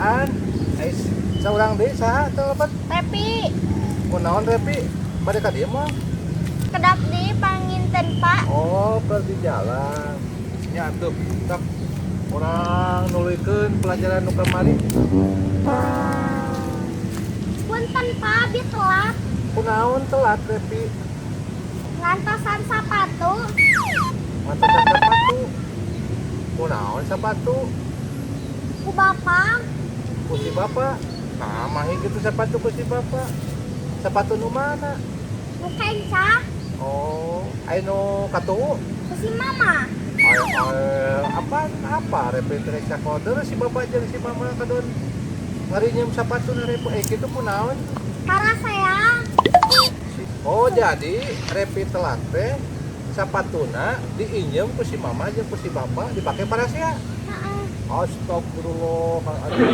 Aan, ai saurang deui saha teu lebet? Repi. Kunaon Repi? Bade ka dieu mah? Kedap di panginten, Pak. Oh, keur di jalan. Nya atuh, sok urang nuluykeun pelajaran nu kamari. Punten, Pak, abi telat. Kunaon telat, Repi? Ngantosan sapatu. Ngantosan sepatu. Kunaon sepatu? Ku bapak. Ku si bapak. Nah, mahi gitu sepatu ku si bapak. Sepatu nu mana? Nu kenca. Oh, aya nu katuhu? Ku si mama. Ay, ay, apa apa Repi teh sakoder si bapak jeung si mama kadon ngarinyeum sapatu na Repi, eh, kitu kunaon? Parasea. Oh, jadi Repi telat teh sapatuna diinjem ku si mama jeung ku si bapak dipake parasea. Heeh. Astagfirullah. Aduh.